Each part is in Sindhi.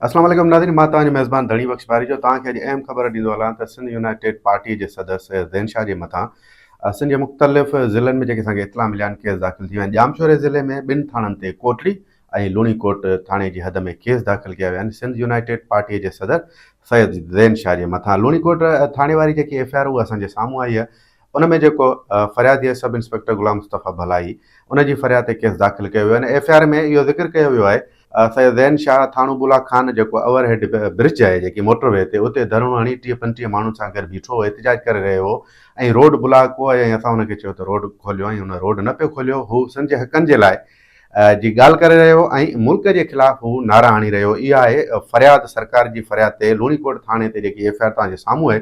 اسلام عليڪم ناظرين مان توهان جو ميزبان ڌڻي بخش باريجو توهان کي اڄ اهم خبر ڏيندو هلان ته سنڌ يونائيٽيڊ پارٽي جي صدر سيد زين شاهه جي مٿان سنڌ جي مختلف ضلعن ۾ جيڪي اسان کي اطلاع مليا آهن ڪيس داخل ٿي ويا آهن ڄامشوري ضلعي ۾ ٻن ٿاڻن تي ڪوٽڙي ۽ لوڻي ڪوٽ ٿاڻي جي حد ۾ ڪيس داخل ڪيا ويا آهن سنڌ يونائيٽيڊ پارٽي جي صدر سيد زين شاهه جي مٿان لوڻي ڪوٽ ٿاڻي واري جيڪي ايف I R اها اسان جي سامهون آئي آهي ان ۾ جيڪو فريادي سب انسپيڪٽر غلام مصطفيٰ ڀلائي ان جي فرياد تي ڪيس داخل ڪيو ويو آهي ايف I R ۾ اهو ذڪر ڪيو ويو آهي سيد زين شاهه ٿاڻو بولا خان جيڪو اوور هيڊ برج آهي جيڪي موٽر وي تي اتي ڌرڻو هڻي 30 35 ماڻهن سان گڏ بيٺو هو احتجاج ڪري رهيو هو ۽ روڊ بلاڪ هو ۽ اسان ان کي چيو ته روڊ کوليو ۽ ان روڊ نه پيو کوليو هو سنڌ جي حقن جي لاء جي ڳالهه ڪري رهيو هو ۽ ملڪ جي خلاف هو نعرا هڻي رهيو هو. اها آهي فرياد سرڪار جي فرياد تي لوڻي ڪوٽ ٿاڻي تي جيڪي ايف I R توهان جي سامهون آهي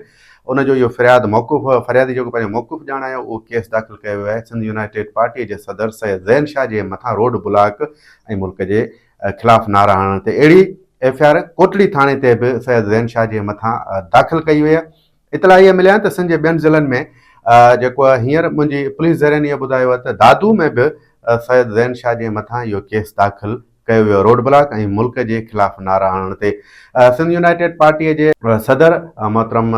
ان جو اهو فرياد موقف فريادي جيڪو پنهنجو موقف ڄاڻايو اهو ڪيس داخل ڪيو ويو آهي سنڌ يونائيٽيڊ پارٽي جي صدر سيد زين شاهه جي مٿان روڊ بلاڪ ۽ ملڪ جي خلاف نعرا هڻڻ تي اهڙي ايف I R Kotri ٿاڻي تي به سيد زين شاهه جي مٿان داخل ڪئي وئي آهي. اطلاع اهي مليا آهن ته سنڌ جي ٻين ضلعن ۾ جيڪو هينئر منهنجي پوليس ذريعن اهو ٻڌايو آهي ته دادو ۾ به سيد زين شاهه جي مٿان اهو ڪيس داخل ڪيو ويو روڊ بلاڪ ۽ ملڪ جي خلاف نعرا هڻڻ تي سنڌ يونائيٽيڊ پارٽي جي صدر محترم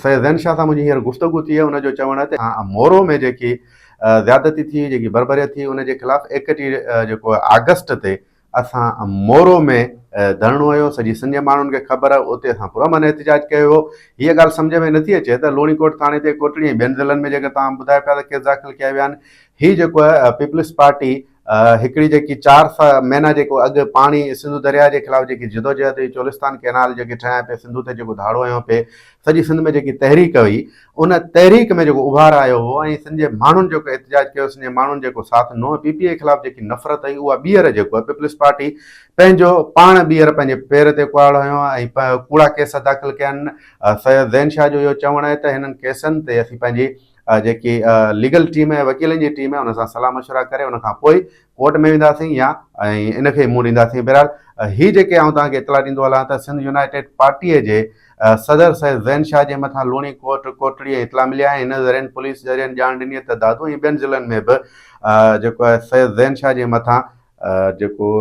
سيد زين شاهه سان منهنجي هينئر گفتگو ٿي آهي ان جو چوڻ آهي ته مورو ۾ جيڪي زيادتي ٿي جيڪي بربريت ٿي ان جي خلاف 31 جيڪو آگسٽ تي اسان مورو ۾ ڌرڻو هنيو، سڄي سنڌ جي ماڻهن کي خبر آهي، اتي اسان پرامن احتجاج ڪيو هو. هيء ڳالهه سمجهه ۾ نٿي اچي ته لوڻي ڪوٽ ٿاڻي تي ڪوٽڙي ۽ ٻين ضلعن ۾ جيڪي توهان ٻڌايو پيا ته ڪيس داخل ڪيا ويا آهن، هي جيڪو آهي پيپلز پارٽي هڪڙي جيڪي چار مهينا جيڪو اڳ پاڻي سنڌو درياهه جي خلاف جيڪي جدوجهد هئي، چولستان ڪئنال جيڪي ٺاهيا پئي، سنڌو تي جيڪو ڌاڙو هنيو پئي، سڄي سنڌ ۾ جيڪي تحريڪ هئي ان تحريڪ ۾ جيڪو اڀار آيو هو ۽ سنڌ جي ماڻهن جيڪو احتجاج ڪيو سنڌ جي ماڻهن جيڪو ساٿ ڏنو ۽ پي پي اي خلاف جيڪي نفرت هئي اها ٻيهر جيڪو آهي پيپلز پارٽي پنهنجو پاڻ ٻيهر پنهنجي پير تي ڪهاڙو هنيو ۽ ڪوڙا ڪيس داخل ڪيا آهن سيد زين شاهه جو اهو چوڻ آهي ته هنن ڪيسن تي اسين پنهنجي جيڪي ليگل ٽيم ۽ وڪيلن جي ٽيم آهي ان سان صلاح مشورا ڪري ان کان پوء ڪورٽ ۾ وينداسين يا ۽ ان کي منهن ڏينداسين بهرحال هي جيڪي آئون توهان کي اطلاع ڏيندو هلان ته سنڌ يونائيٽيڊ پارٽيء جي صدر سيد زين شاهه جي مٿان لوڻي ڪوٽ ڪوٽڙي ۽ اطلاع مليا آهن هن ذريعن پوليس ذريعن ڄاڻ ڏني ته دادو ۽ ٻين ضلعن ۾ به جيڪو آهي سيد زين شاهه جي مٿان جيڪو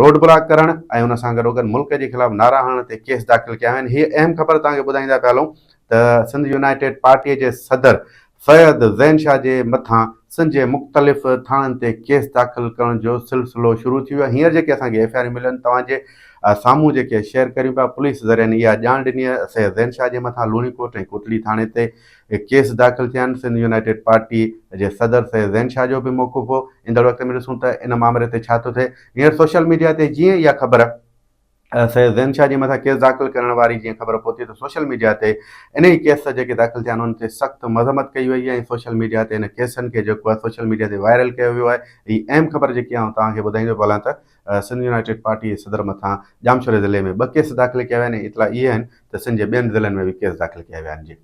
روڊ بلاڪ ڪرڻ ۽ ان سان گڏوگڏ ملڪ جي خلاف نعرا هڻڻ تي ڪيس داخل ڪيا ويا آهن هي اهم خبر توهان کي ٻڌائيندا پيا هلون ته سنڌ يونائيٽيڊ پارٽيء جي صدر سيد زين شاهه جي مٿان سنڌ جي مختلف ٿاڻن تي ڪيس داخل ڪرڻ جو سلسلو شروع ٿي ويو آهي هينئر جيڪي اسان کي ايف I آرون مليون توهان جي سامهون جيڪي شيئر ڪريون پيا پوليس ذريعن اها ڄاڻ ڏني آهي سيد زين شاهه جي مٿان لوڻي ڪوٽ ۽ ڪوٽڙي ٿاڻي تي ڪيس داخل ٿيا آهن سنڌ يونائيٽيڊ پارٽي جي صدر سيد زين شاهه جو به موقف هو ايندڙ وقت ۾ ڏسون ته ان مامري تي ڇا ٿو ٿئي هينئر سوشل ميڊيا تي جيئن اها خبر سيد زين شاهه جي مٿان ڪيس داخل ڪرڻ واري جيئن خبر پهتي ته سوشل ميڊيا تي انهي ڪيس جيڪي داخل ٿيا آهن انهن تي سخت مذمت ڪئي وئي آهي ۽ سوشل ميڊيا تي ان ڪيسن کي جيڪو آهي سوشل ميڊيا تي وائرل ڪيو ويو آهي هي اهم خبر جيڪي آئون توهان کي ٻڌائيندو پيو هلان ته سنڌ يونائيٽيڊ پارٽي جي صدر مٿان ڄامشوري ضلعي ۾ ٻه ڪيس داخل ڪيا ويا آهن ۽ اطلاع اهي آهن ته سنڌ جي ٻين ضلعن ۾ به ڪيس داخل ڪيا ويا آهن جي.